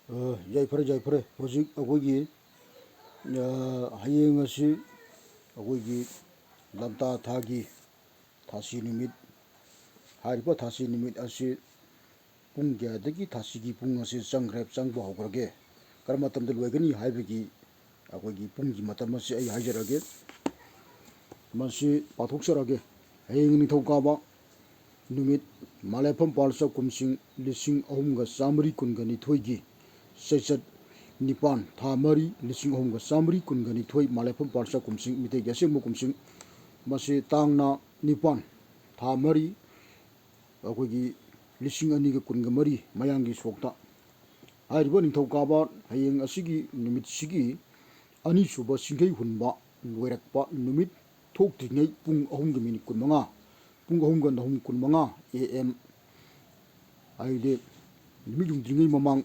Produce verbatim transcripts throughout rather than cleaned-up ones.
ꯑ, ꯌꯥꯏꯐꯔꯦ, ꯌꯥꯏꯐꯔꯦ꯫ ꯍꯧꯖꯤꯛ ꯑꯩꯈꯣꯏꯒꯤ, ꯑ, ꯍꯌꯦꯡ ꯑꯁꯤ ꯑꯩꯈꯣꯏꯒꯤ ꯂꯝꯇꯥ ꯊꯥꯒꯤ ꯊꯥꯁꯤ ꯅꯨꯃꯤꯠ ꯍꯥꯏꯔꯤꯕ ꯊꯥꯁꯤ ꯅꯨꯃꯤꯠ ꯑꯁꯤ ꯄꯨꯡ ꯀꯌꯥꯗꯒꯤ ꯊꯥꯁꯤꯒꯤ ꯄꯨꯡ ꯑꯁꯤ ꯆꯪꯈ꯭ꯔꯦ, ꯆꯪꯕ ꯍꯧꯈ꯭ꯔꯒꯦ, ꯀꯔꯝꯕ ꯃꯇꯝꯗ ꯂꯣꯏꯒꯅꯤ ꯍꯥꯏꯕꯒꯤ ꯑꯩꯈꯣꯏꯒꯤ ꯄꯨꯡꯒꯤ ꯃꯇꯝ ꯑꯁꯤ ꯑꯩ ꯍꯥꯏꯖꯔꯒꯦ꯫ ꯃꯁꯤ ꯄꯥꯊꯣꯛꯆꯔꯒꯦ꯫ ꯍꯌꯦꯡ ꯅꯤꯡꯊꯧꯀꯥꯕ ꯅꯨꯃꯤꯠ, ꯃꯥꯂꯦꯐꯝ ꯄꯥꯜꯆ ꯀꯨꯝꯁꯤꯡ ꯂꯤꯁꯤꯡ ꯑꯍꯨꯝꯒ ꯆꯥꯃꯔꯤ ꯀꯨꯟꯒ ꯅꯤꯊꯣꯏꯒꯤ ꯆꯩꯆꯠ ꯅꯤꯄꯥꯟ, ꯊꯥ ꯃꯔꯤ, ꯂꯤꯁꯤꯡ ꯑꯍꯨꯝꯒ ꯆꯥꯃꯔꯤ ꯀꯨꯟꯒ ꯅꯤꯊꯣꯏ, ꯃꯥꯂꯦꯐꯝ ꯄꯥꯜꯆ ꯀꯨꯝꯁꯤꯡ, ꯃꯤꯇꯩꯒꯤ ꯑꯁꯦꯡꯕ ꯀꯨꯝꯁꯤꯡ꯫ ꯃꯁꯤ ꯇꯥꯡꯅ ꯅꯤꯄꯥꯟ, ꯊꯥ ꯃꯔꯤ, ꯑꯩꯈꯣꯏꯒꯤ ꯂꯤꯁꯤꯡ ꯑꯅꯤꯒ ꯀꯨꯟꯒ ꯃꯔꯤ ꯃꯌꯥꯡꯒꯤ ꯁꯣꯛꯇ꯫ ꯍꯥꯏꯔꯤꯕ ꯅꯤꯡꯊꯧꯀꯥꯕ ꯍꯌꯦꯡ ꯑꯁꯤꯒꯤ ꯅꯨꯃꯤꯠꯁꯤꯒꯤ ꯑꯅꯤꯁꯨꯕ ꯁꯤꯡꯈꯩ ꯍꯨꯟꯕ ꯂꯣꯏꯔꯛꯄ ꯅꯨꯃꯤꯠ ꯊꯣꯛꯇ꯭ꯔꯤꯉꯩ ꯄꯨꯡ ꯑꯍꯨꯝꯒ ꯃꯤꯅꯤꯠ ꯀꯨꯟꯃꯉꯥ, ꯄꯨꯡ ꯑꯍꯨꯝꯒ ꯅꯍꯨꯝ ꯀꯨꯟꯃꯉꯥ A M, ꯍꯥꯏꯗꯤ ꯅꯨꯃꯤꯠ ꯌꯨꯡꯗ꯭ꯔꯤꯉꯩ ꯃꯃꯥꯡ,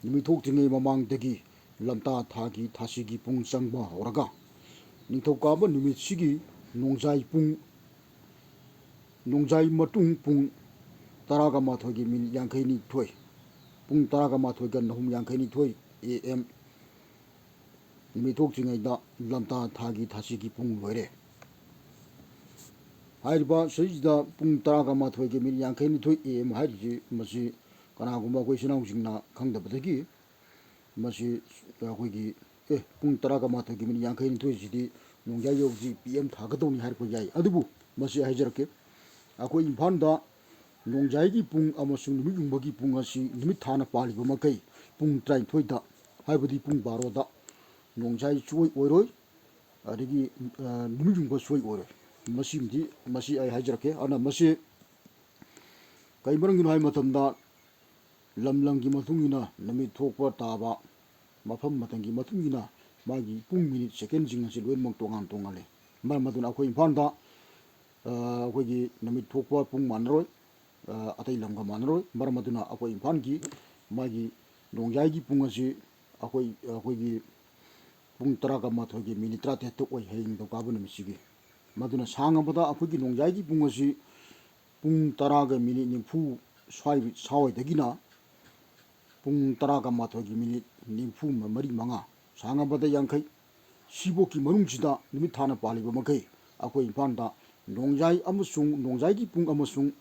ꯅꯨꯃꯤꯠ ꯊꯣꯛꯇ꯭ꯔꯤꯉꯩ ꯃꯃꯥꯡꯗꯒꯤ ꯂꯝꯇꯥ ꯊꯥꯒꯤ ꯊꯥꯁꯤꯒꯤ ꯄꯨꯡ ꯆꯪꯕ ꯍꯧꯔꯒ ꯅꯤꯡꯊꯧꯀꯥꯕ ꯅꯨꯃꯤꯠꯁꯤꯒꯤ ꯅꯣꯡꯖꯥꯏ ꯄꯨꯡ, ꯅꯣꯡꯖꯥꯏ ꯃꯇꯨꯡ ꯄꯨꯡ ꯇꯔꯥꯒ ꯃꯥꯊꯣꯏꯒꯤ ꯃꯤꯅꯤꯠ ꯌꯥꯡꯈꯩ ꯅꯤꯊꯣꯏ, ꯄꯨꯡ ꯇꯔꯥꯒ ꯃꯥꯊꯣꯏꯒ ꯅꯍꯨꯝ ꯌꯥꯡꯈꯩ ꯅꯤꯊꯣꯏ A M, ꯅꯨꯃꯤꯠ ꯊꯣꯛꯇ꯭ꯔꯤꯉꯩꯗ ꯂꯝꯇꯥ ꯊꯥꯒꯤ ꯊꯥꯁꯤꯒꯤ ꯄꯨꯡ ꯂꯣꯏꯔꯦ꯫ ꯍꯥꯏꯔꯤꯕ ꯁꯤꯗꯩꯁꯤꯗ ꯄꯨꯡ ꯇꯔꯥꯒ ꯃꯥꯊꯣꯏꯒꯤ ꯃꯤꯅꯤꯠ ꯌꯥꯡꯈꯩ ꯅꯤꯊꯣꯏ A M ꯍꯥꯏꯔꯤꯁꯤ, ꯃꯁꯤ ꯀꯅꯥꯒꯨꯝꯕ ꯑꯩꯈꯣꯏ ꯏꯆꯤꯟ ꯏꯅꯥꯎꯁꯤꯡꯅ ꯈꯪꯗꯕꯗꯒꯤ ꯃꯁꯤ ꯑꯩꯈꯣꯏꯒꯤ, ꯑꯦ, ꯄꯨꯡ ꯇꯔꯥꯒ ꯃꯥꯊꯣꯏꯒꯤ ꯃꯤꯅꯤꯠ ꯌꯥꯡꯈꯩ ꯅꯤꯊꯣꯏꯁꯤꯗꯤ ꯅꯣꯡꯖꯥꯏ ꯌꯧꯁꯤ P M ꯊꯥꯒꯗꯧꯅꯤ ꯍꯥꯏꯔꯛꯄ ꯌꯥꯏ꯫ ꯑꯗꯨꯕꯨ ꯃꯁꯤ ꯍꯥꯏꯖꯔꯛꯀꯦ, ꯑꯩꯈꯣꯏ ꯏꯝꯐꯥꯜꯗ ꯅꯣꯡꯖꯥꯏꯒꯤ ꯄꯨꯡ ꯑꯃꯁꯨꯡ ꯅꯨꯃꯤꯠ ꯌꯨꯡꯕꯒꯤ ꯄꯨꯡ ꯑꯁꯤ ꯅꯨꯃꯤꯠ ꯊꯥꯅ ꯄꯥꯜꯂꯤꯕ ꯃꯈꯩ ꯄꯨꯡ ꯇꯔꯥꯅꯤꯊꯣꯏꯗ, ꯍꯥꯏꯕꯗꯤ ꯄꯨꯡ ꯕꯥꯔꯣꯗ ꯅꯣꯡꯖꯥꯏ ꯁꯨꯡꯑꯣꯏ ꯑꯣꯏꯔꯣꯏ꯫ ꯑꯗꯒꯤ, ꯑ, ꯅꯨꯃꯤꯠ ꯌꯨꯡꯕ ꯁꯨꯡꯑꯣꯏ ꯑꯣꯏꯔꯣꯏ꯫ ꯃꯁꯤꯃꯗꯤ, ꯃꯁꯤ ꯑꯩ ꯍꯥꯏꯖꯔꯛꯀꯦ꯫ ꯑꯗꯨꯅ ꯃꯁꯤ ꯀꯩ ꯃꯔꯝꯒꯤꯅꯣ ꯍꯥꯏꯕ ꯃꯇꯝꯗ, ꯂꯝ ꯂꯝꯒꯤ ꯃꯇꯨꯡ ꯏꯟꯅ ꯅꯨꯃꯤꯠ ꯊꯣꯛꯄ ꯇꯥꯕ, ꯃꯐꯝ ꯃꯇꯝꯒꯤ ꯃꯇꯨꯡ ꯏꯟꯅ ꯃꯥꯒꯤ ꯄꯨꯡ, ꯃꯤꯅꯤꯠ, ꯁꯦꯀꯦꯟꯁꯤꯡ ꯑꯁꯤ ꯂꯣꯏꯅꯃꯛ ꯇꯣꯉꯥꯟ ꯇꯣꯉꯥꯟꯂꯦ꯫ ꯃꯔꯝ ꯑꯗꯨꯅ ꯑꯩꯈꯣꯏ ꯏꯝꯐꯥꯜꯗ, ꯑ, ꯑꯩꯈꯣꯏꯒꯤ ꯅꯨꯃꯤꯠ ꯊꯣꯛꯄ ꯄꯨꯡ ꯃꯥꯟꯅꯔꯣꯏ, ꯑ, ꯑꯇꯩ ꯂꯝꯒ ꯃꯥꯟꯅꯔꯣꯏ꯫ ꯃꯔꯝ ꯑꯗꯨꯅ ꯑꯩꯈꯣꯏ ꯏꯝꯐꯥꯜꯒꯤ ꯃꯥꯒꯤ ꯅꯣꯡꯌꯥꯏꯒꯤ ꯄꯨꯡ ꯑꯁꯤ ꯑꯩꯈꯣꯏ, ꯑꯩꯈꯣꯏꯒꯤ ꯄꯨꯡ ꯇꯔꯥꯒ ꯃꯥꯊꯣꯏꯒꯤ ꯃꯤꯅꯤꯠ ꯇꯔꯥꯇꯔꯦꯠꯇ ꯑꯣꯏ, ꯍꯌꯦꯡ ꯅꯤꯡꯊꯧꯀꯥꯕ ꯅꯨꯃꯤꯠꯁꯤꯒꯤ꯫ ꯃꯗꯨꯅ ꯁꯥꯡꯉꯕꯗ ꯑꯩꯈꯣꯏꯒꯤ ꯅꯣꯡꯌꯥꯏꯒꯤ ꯄꯨꯡ ꯑꯁꯤ ꯄꯨꯡ ꯇꯔꯥꯒ ꯃꯤꯅꯤꯠ ꯅꯤꯐꯨ ꯁ꯭ꯋꯥꯏ, ꯁ꯭ꯋꯥꯏꯗꯒꯤꯅ ꯄꯨꯡ ꯇꯔꯥꯒ ꯃꯥꯊꯣꯏꯒꯤ ꯃꯤꯅꯤꯠ ꯅꯤꯐꯨ ꯃꯔꯤ ꯃꯉꯥ, ꯁꯥꯡꯉꯕꯗ ꯌꯥꯡꯈꯩ, ꯁꯤꯐꯥꯎꯒꯤ ꯃꯅꯨꯡꯁꯤꯗ ꯅꯨꯃꯤꯠ ꯊꯥꯅ ꯄꯥꯜꯂꯤꯕ ꯃꯈꯩ ꯑꯩꯈꯣꯏ ꯏꯝꯐꯥꯜꯗ ꯅꯣꯡꯌꯥꯏ ꯑꯃꯁꯨꯡ ꯅꯣꯡꯌꯥꯏꯒꯤ ꯄꯨꯡ ꯑꯃꯁꯨꯡ,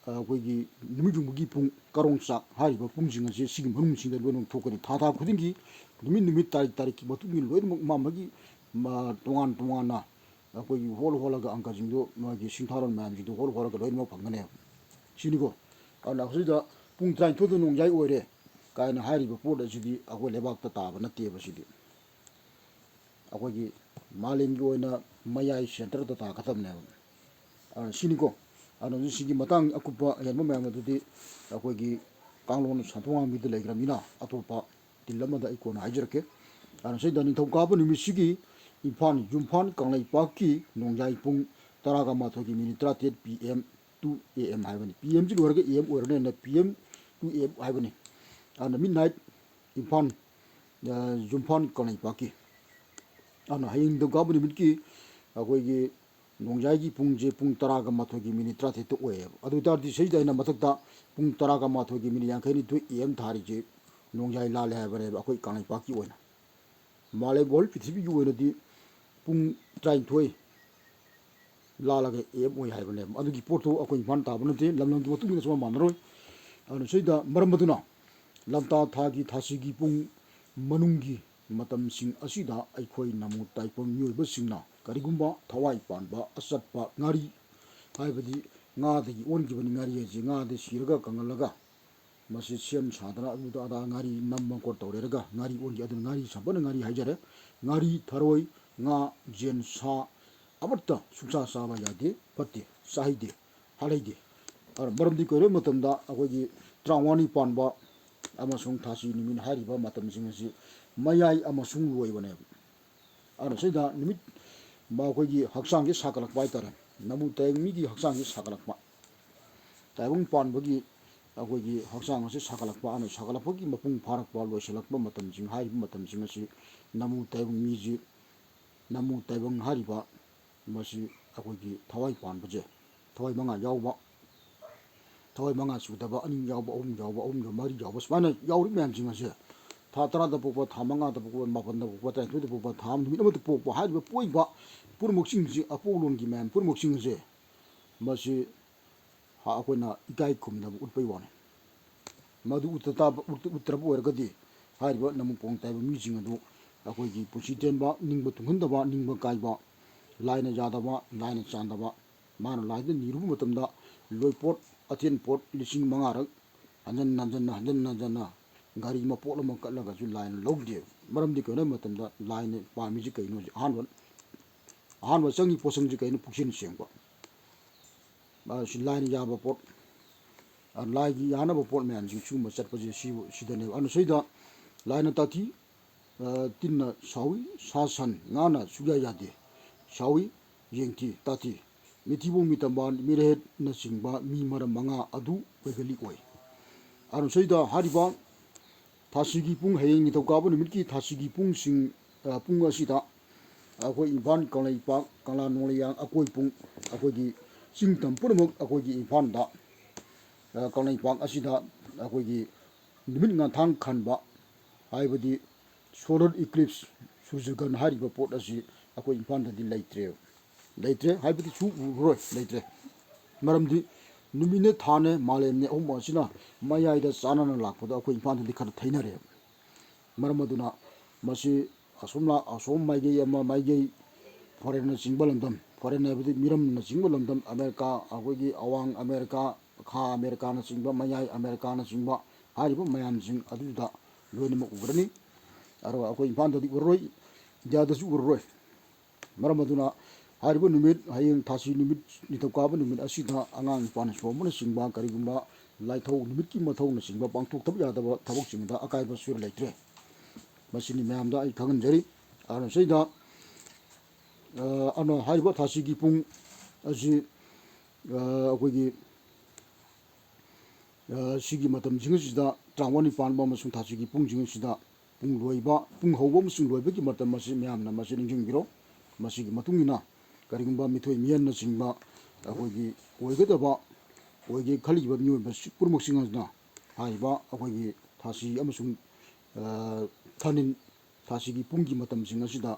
ꯑ, ꯑꯩꯈꯣꯏꯒꯤ ꯅꯨꯃꯤꯠ ꯌꯨꯡꯕꯒꯤ ꯄꯨꯡ, ꯀꯔꯣꯡ ꯆꯥꯛ ꯍꯥꯏꯔꯤꯕ ꯄꯨꯡꯁꯤꯡ ꯑꯁꯦ ꯁꯤꯒꯤ ꯃꯅꯨꯡꯁꯤꯗ ꯂꯣꯏꯅꯃꯛ ꯊꯣꯛꯀꯅꯤ꯫ ꯊꯥ ꯊꯥ ꯈꯨꯗꯤꯡꯒꯤ ꯅꯨꯃꯤꯠ ꯅꯨꯃꯤꯠ, ꯇꯥꯔꯤꯛ ꯇꯥꯔꯤꯛꯀꯤ ꯃꯇꯨꯡ ꯏꯟꯅ ꯂꯣꯏꯅꯃꯛ ꯃꯥ ꯃꯥꯒꯤ, ꯃꯥ, ꯇꯣꯉꯥꯟ ꯇꯣꯉꯥꯟꯅ ꯑꯩꯈꯣꯏꯒꯤ ꯍꯣꯜ ꯍꯣꯜꯂꯒ ꯑꯪꯀꯁꯤꯡꯗꯣ, ꯃꯥꯒꯤ ꯁꯤꯡꯊꯥꯔꯣꯟ ꯃꯌꯥꯝꯁꯤꯡꯗꯣ ꯍꯣꯜ ꯍꯣꯜꯂꯒ ꯂꯣꯏꯅꯃꯛ ꯐꯪꯒꯅꯦꯕ꯫ ꯁꯤꯅꯤꯀꯣ꯫ ꯑꯗꯨꯅ ꯍꯧꯖꯤꯛꯇ ꯄꯨꯡ ꯇꯔꯥꯅꯤꯊꯣꯏꯗ ꯅꯣꯡꯌꯥꯏ ꯑꯣꯏꯔꯦ ꯀꯥꯏꯅ ꯍꯥꯏꯔꯤꯕ ꯄꯣꯠ ꯑꯁꯤꯗꯤ ꯑꯩꯈꯣꯏ ꯂꯩꯕꯥꯛꯇ ꯇꯥꯕ ꯅꯠꯇꯦꯕ꯫ ꯁꯤꯗꯤ ꯑꯩꯈꯣꯏꯒꯤ ꯃꯥꯂꯦꯝꯒꯤ ꯑꯣꯏꯅ ꯃꯌꯥꯏ ꯁꯦꯟꯇꯔꯗ ꯇꯥꯒꯗꯕꯅꯦꯕ꯫ ꯑꯗꯨꯅ ꯁꯤꯅꯤꯀꯣ꯫ ꯑꯗꯨꯅ ꯍꯧꯖꯤꯛ ꯁꯤꯒꯤ ꯃꯇꯥꯡ ꯑꯀꯨꯞꯄ ꯑꯍꯦꯟꯕ ꯃꯌꯥꯝ ꯑꯗꯨꯗꯤ ꯑꯩꯈꯣꯏꯒꯤ ꯀꯥꯡꯂꯣꯟ ꯁꯟꯊꯣꯛ ꯉꯥꯡꯕꯤꯗ ꯂꯩꯈ꯭ꯔꯕꯅꯤꯅ, ꯑꯇꯣꯞꯄ ꯇꯤꯜ ꯑꯃꯗ ꯑꯩ ꯀꯣꯟꯅ ꯍꯥꯏꯖꯔꯛꯀꯦ꯫ ꯑꯗꯨꯅ ꯁꯤꯗ ꯅꯤꯡꯊꯧꯀꯥꯕ ꯅꯨꯃꯤꯠꯁꯤꯒꯤ ꯏꯝꯐꯥꯜ ꯌꯨꯝꯐꯥꯜ ꯀꯪꯂꯩꯄꯥꯛꯀꯤ ꯅꯣꯡꯌꯥꯏ ꯄꯨꯡ ꯇꯔꯥꯒ ꯃꯥꯊꯣꯏꯒꯤ ꯃꯤꯅꯤꯠ ꯇꯔꯥꯇꯔꯦꯠ, P M two A M ꯍꯥꯏꯕꯅꯤ꯫ ꯄꯤ ꯑꯦꯝꯁꯤ ꯂꯣꯏꯔꯒ ꯑꯦ ꯑꯦꯝ ꯑꯣꯏꯔꯅꯤꯅ P M two A M ꯍꯥꯏꯕꯅꯤ꯫ ꯑꯗꯨꯅ ꯃꯤꯠ ꯅꯥꯏꯠ ꯏꯝꯐꯥꯜ, ꯑ, ꯌꯨꯝꯐꯥꯜ ꯀꯪꯂꯩꯄꯥꯛꯀꯤ꯫ ꯑꯗꯨꯅ ꯍꯌꯦꯡ ꯅꯤꯡꯊꯧꯀꯥꯕ ꯅꯨꯃꯤꯠꯀꯤ ꯑꯩꯈꯣꯏꯒꯤ ꯅꯣꯡꯌꯥꯏꯒꯤ ꯄꯨꯡꯁꯦ ꯄꯨꯡ ꯇꯔꯥꯒ ꯃꯥꯊꯣꯏꯒꯤ ꯃꯤꯅꯤꯠ ꯇꯔꯥꯇꯔꯦꯠꯇ ꯑꯣꯏꯌꯦꯕ꯫ ꯑꯗꯨ ꯑꯣꯏ ꯇꯥꯔꯗꯤ ꯁꯤꯗ ꯑꯩꯅ ꯃꯊꯛꯇ ꯄꯨꯡ ꯇꯔꯥꯒ ꯃꯥꯊꯣꯏꯒꯤ ꯃꯤꯅꯤꯠ ꯌꯥꯡꯈꯩꯅꯤꯊꯣꯏ ꯑꯦ ꯑꯦꯝ ꯊꯥꯔꯤꯁꯦ ꯅꯣꯡꯌꯥꯏ ꯂꯥꯜꯂꯦ ꯍꯥꯏꯕꯅꯦꯕ ꯑꯩꯈꯣꯏ ꯀꯪꯂꯩꯄꯥꯛꯀꯤ ꯑꯣꯏꯅ꯫ ꯃꯥꯂꯦꯝ ꯋꯥꯔꯜ ꯄ꯭ꯔꯤꯊꯤꯕꯤꯒꯤ ꯑꯣꯏꯅꯗꯤ ꯄꯨꯡ ꯇꯔꯥꯅꯤꯊꯣꯏ ꯂꯥꯜꯂꯒ ꯑꯦ ꯑꯦꯝ ꯑꯣꯏ ꯍꯥꯏꯕꯅꯦꯕ꯫ ꯑꯗꯨꯒꯤ ꯄꯣꯠꯇꯨ ꯑꯩꯈꯣꯏ ꯏꯝꯐꯥꯜ ꯇꯥꯕ ꯅꯠꯇꯦ, ꯂꯝ ꯂꯝꯒꯤ ꯃꯇꯨꯡ ꯏꯟꯅꯁꯨ ꯃꯥꯟꯅꯔꯣꯏ꯫ ꯑꯗꯨꯅ ꯁꯤꯗ ꯃꯔꯝ ꯑꯗꯨꯅ ꯂꯝꯇꯥ ꯊꯥꯒꯤ ꯊꯥꯁꯤꯒꯤ ꯄꯨꯡ ꯃꯅꯨꯡꯒꯤ ꯃꯇꯝꯁꯤꯡ ꯑꯁꯤꯗ ꯑꯩꯈꯣꯏ ꯅꯃꯨ ꯇꯥꯏꯕꯪ ꯃꯤꯑꯣꯏꯕꯁꯤꯡꯅ ꯀꯔꯤꯒꯨꯝꯕ ꯊꯋꯥꯏ ꯄꯥꯟꯕ ꯑꯆꯠꯄ ꯉꯥꯔꯤ, ꯍꯥꯏꯕꯗꯤ ꯉꯥꯗꯒꯤ ꯑꯣꯟꯈꯤꯕꯅꯤ, ꯉꯥꯔꯤ ꯍꯥꯏꯁꯦ ꯉꯥꯗ ꯁꯤꯔꯒ ꯀꯪꯍꯜꯂꯒ ꯃꯁꯤ ꯁꯦꯝ ꯁꯥꯗꯅ ꯑꯗꯨꯗ ꯑꯗꯥ ꯉꯥꯔꯤ ꯅꯝꯕ ꯈꯣꯠ ꯇꯧꯔꯦꯔꯒ ꯉꯥꯔꯤ ꯑꯣꯟꯈꯤ꯫ ꯑꯗꯨꯅ ꯉꯥꯔꯤ ꯁꯝꯄꯠꯅ ꯉꯥꯔꯤ ꯍꯥꯏꯖꯔꯦ꯫ ꯉꯥꯔꯤ, ꯊꯔꯣꯏ, ꯉꯥ, ꯌꯦꯟ, ꯁꯥ ꯑꯃꯠꯇ ꯁꯨꯡꯆꯥ ꯆꯥꯕ ꯌꯥꯗꯦ, ꯐꯠꯇꯦ, ꯆꯥꯍꯩꯗꯦ, ꯍꯥꯠꯍꯩꯗꯦ꯫ ꯑꯗꯨꯅ ꯃꯔꯝꯗꯤ ꯀꯩꯗꯧꯕ ꯃꯇꯝꯗ ꯑꯩꯈꯣꯏꯒꯤ ꯇꯔꯥꯃꯉꯥꯅꯤ ꯄꯥꯟꯕ ꯑꯃꯁꯨꯡ ꯊꯥꯁꯤ ꯅꯨꯃꯤꯠ ꯍꯥꯏꯔꯤꯕ ꯃꯇꯝꯁꯤꯡ ꯑꯁꯤ ꯃꯌꯥꯏ ꯑꯃꯁꯨꯡ ꯂꯣꯏꯕꯅꯦꯕ꯫ ꯑꯗꯨꯅ ꯁꯤꯗ ꯅꯨꯃꯤꯠ ꯃꯈꯣꯏꯒꯤ ꯍꯛꯆꯥꯡꯁꯤ ꯁꯥꯒꯠꯂꯛꯄ ꯍꯥꯏꯇꯥꯔꯦ, ꯅꯃꯨ ꯇꯥꯏꯕꯪ ꯃꯤꯒꯤ ꯍꯛꯆꯥꯡꯁꯤ ꯁꯥꯒꯠꯂꯛꯄ, ꯇꯥꯏꯕꯪ ꯄꯥꯟꯕꯒꯤ ꯑꯩꯈꯣꯏꯒꯤ ꯍꯛꯆꯥꯡ ꯑꯁꯤ ꯁꯥꯒꯠꯂꯛꯄ, ꯑꯗꯨꯅ ꯁꯥꯒꯠꯂꯛꯄꯒꯤ ꯃꯄꯨꯡ ꯐꯥꯔꯛꯄ, ꯂꯣꯏꯁꯤꯜꯂꯛꯄ ꯃꯇꯝꯁꯤꯡ, ꯍꯥꯏꯔꯤꯕ ꯃꯇꯝꯁꯤꯡ ꯑꯁꯤ ꯅꯃꯨ ꯇꯥꯏꯕꯪ ꯃꯤꯁꯤ, ꯅꯃꯨ ꯇꯥꯏꯕꯪ ꯍꯥꯏꯔꯤꯕ ꯃꯁꯤ ꯑꯩꯈꯣꯏꯒꯤ ꯊꯋꯥꯏ ꯄꯥꯟꯕꯁꯦ, ꯊꯋꯥꯏ ꯃꯉꯥ ꯌꯥꯎꯕ, ꯊꯋꯥꯏ ꯃꯉꯥ ꯁꯨꯗꯕ, ꯑꯅꯤ ꯌꯥꯎꯕ, ꯑꯍꯨꯝ ꯌꯥꯎꯕ, ꯑꯍꯨꯝ ꯌꯥꯎꯕ, ꯃꯔꯤ ꯌꯥꯎꯕ, ꯁꯨꯃꯥꯏꯅ ꯌꯥꯎꯔꯤ ꯃꯌꯥꯝꯁꯤꯡ ꯑꯁꯦ, ꯊꯥ ꯇꯔꯥꯗ ꯄꯣꯛꯄ, ꯊꯥ ꯃꯉꯥꯗ ꯄꯣꯛꯄ, ꯃꯥꯄꯟꯗ ꯄꯣꯛꯄ, ꯇꯔꯥꯅꯤꯊꯣꯏꯗ ꯄꯣꯛꯄ, ꯊꯥ ꯑꯃ ꯅꯨꯃꯤꯠ ꯑꯃꯗ ꯄꯣꯛꯄ ꯍꯥꯏꯔꯤꯕ ꯄꯣꯛꯏꯕ ꯄꯨꯝꯅꯃꯛꯁꯤꯡꯁꯤ, ꯑꯄꯣꯛꯂꯣꯟꯒꯤ ꯃꯌꯥꯝ ꯄꯨꯝꯅꯃꯛꯁꯤꯡ ꯑꯁꯦ, ꯃꯁꯤ ꯍꯥ-, ꯑꯩꯈꯣꯏꯅ ꯏꯀꯥꯏ ꯈꯨꯝꯅꯕ ꯎꯠꯄꯒꯤ ꯋꯥꯅꯤ꯫ ꯃꯗꯨ ꯎꯠꯇ ꯇꯥꯕ-, ꯎꯠ-, ꯎꯠꯇ꯭ꯔꯕ ꯑꯣꯏꯔꯒꯗꯤ ꯍꯥꯏꯔꯤꯕ ꯅꯃꯨꯛ ꯄꯣꯡ ꯇꯥꯏꯕ ꯃꯤꯁꯤꯡ ꯑꯗꯨ ꯑꯩꯈꯣꯏꯒꯤ ꯄꯨꯟꯁꯤ ꯇꯦꯟꯕ, ꯅꯤꯡꯕ ꯇꯨꯡꯍꯟꯗꯕ, ꯅꯤꯡꯕ ꯀꯥꯏꯕ, ꯂꯥꯏꯅ ꯌꯥꯗꯕ, ꯂꯥꯏꯅ ꯆꯥꯟꯗꯕ, ꯃꯥꯅ ꯂꯥꯏꯗ ꯅꯤꯔꯨꯕ ꯃꯇꯝꯗ ꯂꯣꯏꯄꯣꯠ, ꯑꯇꯦꯟ ꯄꯣꯠ ꯂꯤꯁꯤꯡ ꯃꯉꯥꯔꯛ ꯍꯟꯖꯟ ꯍꯟꯖꯟꯅ, ꯍꯟꯖꯟ ꯍꯟꯖꯟꯅ ꯒꯥꯔꯤ ꯃꯄꯣꯠ ꯑꯃ ꯀꯠꯂꯒꯁꯨ ꯂꯥꯏꯅ ꯂꯧꯗꯦꯕ꯫ ꯃꯔꯝꯗꯤ ꯀꯩꯅꯣ ꯍꯥꯏꯕ ꯃꯇꯝꯗ ꯂꯥꯏꯅ ꯄꯥꯝꯃꯤꯁꯤ ꯀꯩꯅꯣ? ꯍꯧꯖꯤꯛ ꯑꯍꯥꯟꯕ, ꯑꯍꯥꯟꯕ ꯆꯪꯉꯤ ꯄꯣꯠꯁꯛꯁꯤ ꯀꯩꯅꯣ? ꯄꯨꯛꯆꯦꯜ ꯁꯦꯡꯕ꯫ ꯑ, ꯁꯤ ꯂꯥꯏꯅ ꯌꯥꯕ ꯄꯣꯠ, ꯑ, ꯂꯥꯏꯒꯤ ꯌꯥꯅꯕ ꯄꯣꯠ ꯃꯌꯥꯝꯁꯤꯡ ꯁꯤꯒꯨꯝꯕ ꯆꯠꯄꯁꯦ ꯁꯤꯕꯨ, ꯁꯤꯗꯅꯦꯕ꯫ ꯑꯗꯨꯅ ꯁꯤꯗ ꯂꯥꯏꯅ ꯇꯥꯊꯤ, ꯑ, ꯇꯤꯟꯅ ꯁꯥꯎꯏ, ꯁꯥ ꯁꯟ ꯉꯥꯅ ꯁꯨꯛꯌꯥ ꯌꯥꯗꯦ, ꯁꯥꯎꯏ, ꯌꯦꯡꯊꯤ, ꯇꯥꯊꯤ, ꯃꯤꯊꯤꯕꯣꯡ ꯃꯤꯇꯝꯕꯥꯟ ꯃꯤꯔꯦꯠꯅꯆꯤꯡꯕ ꯃꯤ ꯃꯔꯝ ꯃꯉꯥ ꯑꯗꯨ ꯀꯩꯒꯜꯂꯤ ꯑꯣꯏ꯫ ꯑꯗꯨꯅ ꯁꯤꯗ ꯍꯥꯏꯔꯤꯕ ꯊꯥꯁꯤꯒꯤ ꯄꯨꯡ, ꯍꯌꯦꯡ ꯅꯤꯡꯊꯧꯀꯥꯕ ꯅꯨꯃꯤꯠꯀꯤ ꯊꯥꯁꯤꯒꯤ ꯄꯨꯡꯁꯤꯡ, ꯑ, ꯄꯨꯡ ꯑꯁꯤꯗ ꯑꯩꯈꯣꯏ ꯏꯝꯐꯥꯜ ꯀꯪꯂꯩꯄꯥꯛ, ꯀꯪꯂꯥ ꯅꯣꯡꯂꯩꯌꯥꯡ ꯑꯀꯣꯏ ꯄꯨꯡ, ꯑꯩꯈꯣꯏꯒꯤ ꯆꯤꯡ ꯇꯝ ꯄꯨꯝꯅꯃꯛ ꯑꯩꯈꯣꯏꯒꯤ ꯏꯝꯐꯥꯜꯗ, ꯑ, ꯀꯪꯂꯩꯄꯥꯛ ꯑꯁꯤꯗ ꯑꯩꯈꯣꯏꯒꯤ ꯅꯨꯃꯤꯠ ꯉꯥꯟꯊꯥꯡ ꯈꯟꯕ, ꯍꯥꯏꯕꯗꯤ solar eclipse, ꯁꯨꯔꯖꯒ꯭ꯔꯍꯟ ꯍꯥꯏꯔꯤꯕ ꯄꯣꯠ ꯑꯁꯤ ꯑꯩꯈꯣꯏ ꯏꯝꯐꯥꯜꯗꯗꯤ ꯂꯩꯇ꯭ꯔꯦꯕ꯫ ꯂꯩꯇ꯭ꯔꯦ ꯍꯥꯏꯕꯗꯤ ꯁꯨ ꯎꯔꯔꯣꯏ, ꯂꯩꯇ꯭ꯔꯦ꯫ ꯃꯔꯝꯗꯤ ꯅꯨꯃꯤꯠꯅꯦ, ꯊꯥꯅꯦ, ꯃꯥꯂꯦꯝꯅꯦ, ꯑꯍꯨꯝ ꯑꯁꯤꯅ ꯃꯌꯥꯏꯗ ꯆꯥꯟꯅꯅ ꯂꯥꯛꯄꯗ ꯑꯩꯈꯣꯏ ꯏꯝꯐꯥꯜꯗꯗꯤ ꯈꯔ ꯊꯩꯅꯔꯦꯕ꯫ ꯃꯔꯝ ꯑꯗꯨꯅ ꯃꯁꯤ ꯑꯁꯣꯝ ꯂꯥ-, ꯑꯁꯣꯝ ꯃꯥꯏꯀꯩ ꯑꯃ ꯃꯥꯏꯀꯩ, ꯐꯣꯔꯦꯟꯅꯆꯤꯡꯕ ꯂꯝꯗꯝ, ꯐꯣꯔꯦꯟ ꯍꯥꯏꯕꯗꯤ ꯃꯤꯔꯝꯅꯆꯤꯡꯕ ꯂꯝꯗꯝ, ꯑꯃꯦꯔꯤꯀꯥ, ꯑꯩꯈꯣꯏꯒꯤ ꯑꯋꯥꯡ ꯑꯃꯦꯔꯤꯀꯥ, ꯈꯥ ꯑꯃꯦꯔꯤꯀꯥꯅꯆꯤꯡꯕ, ꯃꯌꯥꯏ ꯑꯃꯦꯔꯤꯀꯥꯅꯆꯤꯡꯕ ꯍꯥꯏꯔꯤꯕ ꯃꯌꯥꯝꯁꯤꯡ ꯑꯗꯨꯗ ꯂꯣꯏꯅꯃꯛ ꯎꯒꯅꯤ꯫ ꯑꯗꯨꯒ ꯑꯩꯈꯣꯏ ꯏꯝꯐꯥꯜꯗꯗꯤ ꯎꯔꯔꯣꯏ, ꯏꯟꯗꯤꯌꯥꯗꯁꯨ ꯎꯔꯔꯣꯏ꯫ ꯃꯔꯝ ꯑꯗꯨꯅ ꯍꯥꯏꯔꯤꯕ ꯅꯨꯃꯤꯠ, ꯍꯌꯦꯡ ꯊꯥꯁꯤ ꯅꯨꯃꯤꯠ, ꯅꯤꯡꯊꯧꯀꯥꯕ ꯅꯨꯃꯤꯠ ꯑꯁꯤꯗ ꯑꯉꯥꯡ ꯅꯨꯄꯥꯅ ꯁꯣꯝꯕꯅꯆꯤꯡꯕ, ꯀꯔꯤꯒꯨꯝꯕ ꯂꯥꯏꯊꯧ ꯅꯨꯃꯤꯠꯀꯤ ꯃꯊꯧꯅꯆꯤꯡꯕ ꯄꯥꯡꯊꯣꯛꯇꯕ ꯌꯥꯗꯕ ꯊꯕꯛꯁꯤꯡꯗ ꯑꯀꯥꯏꯕ ꯁꯣꯏꯔ ꯂꯩꯇ꯭ꯔꯦ꯫ ꯃꯁꯤꯅꯤ ꯃꯌꯥꯝꯗ ꯑꯩ ꯈꯪꯍꯟꯖꯔꯤ꯫ ꯑꯗꯨꯅ ꯁꯤꯗ, ꯑ, ꯑꯗꯨꯅ ꯍꯥꯏꯔꯤꯕ ꯊꯥꯁꯤꯒꯤ ꯄꯨꯡ ꯑꯁꯤ, ꯑ, ꯑꯩꯈꯣꯏꯒꯤ, ꯑ, ꯁꯤꯒꯤ ꯃꯇꯝꯁꯤꯡ ꯑꯁꯤꯗ ꯇꯔꯥꯃꯉꯥꯅꯤ ꯄꯥꯟꯕ ꯑꯃꯁꯨꯡ ꯊꯥꯁꯤꯒꯤ ꯄꯨꯡꯁꯤꯡ ꯑꯁꯤꯗ ꯄꯨꯡ ꯂꯣꯏꯕ, ꯄꯨꯡ ꯍꯧꯕ ꯑꯃꯁꯨꯡ ꯂꯣꯏꯕꯒꯤ ꯃꯇꯝ ꯑꯁꯤ ꯃꯌꯥꯝꯅ ꯃꯁꯤ ꯅꯤꯡꯁꯤꯡꯕꯤꯔꯣ꯫ ꯃꯁꯤꯒꯤ ꯃꯇꯨꯡ ꯏꯟꯅ ꯀꯔꯤꯒꯨꯝꯕ ꯃꯤꯊꯣꯏ ꯃꯤꯍꯦꯟꯅꯆꯤꯡꯕ ꯑꯩꯈꯣꯏꯒꯤ ꯑꯣꯏꯒꯗꯕ ꯑꯣꯏꯒꯦ ꯈꯜꯂꯤꯕ ꯃꯤꯑꯣꯏꯕ ꯄꯨꯝꯅꯃꯛꯁꯤꯡ ꯑꯁꯤꯅ ꯍꯥꯏꯔꯤꯕ ꯑꯩꯈꯣꯏꯒꯤ ꯊꯥꯁꯤ ꯑꯃꯁꯨꯡ, ꯑ, ꯊꯥꯅꯤꯟ, ꯊꯥꯁꯤꯒꯤ ꯄꯨꯡꯒꯤ ꯃꯇꯝꯁꯤꯡ ꯑꯁꯤꯗ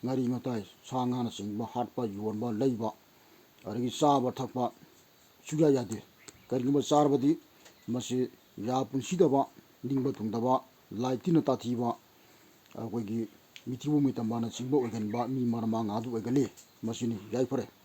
ꯉꯥꯔꯤ ꯉꯇꯥꯏ, ꯁꯥ ꯉꯥꯅꯆꯤꯡꯕ ꯍꯥꯠꯄ, ꯌꯣꯟꯕ, ꯂꯩꯕ, ꯑꯗꯒꯤ ꯆꯥꯕ ꯊꯛꯄ ꯁꯨꯡꯌꯥ ꯌꯥꯗꯦ꯫ ꯀꯔꯤꯒꯨꯝꯕ ꯆꯥꯔꯕꯗꯤ ꯃꯁꯤ ꯌꯥ ꯄꯨꯟꯁꯤꯗꯕ, ꯅꯤꯡꯕ ꯊꯨꯡꯗꯕ, ꯂꯥꯏ ꯇꯤꯟꯅ ꯇꯥꯊꯤꯕ, ꯑꯩꯈꯣꯏꯒꯤ ꯃꯤꯊꯤꯕꯣꯡ ꯃꯤꯇꯝꯕꯥꯅꯆꯤꯡꯕ ꯑꯣꯏꯒꯟꯕ ꯃꯤ ꯃꯔ ꯃꯉꯥꯗꯨ ꯑꯣꯏꯒꯜꯂꯤ꯫ ꯃꯁꯤꯅꯤ꯫ ꯌꯥꯏꯐꯔꯦ꯫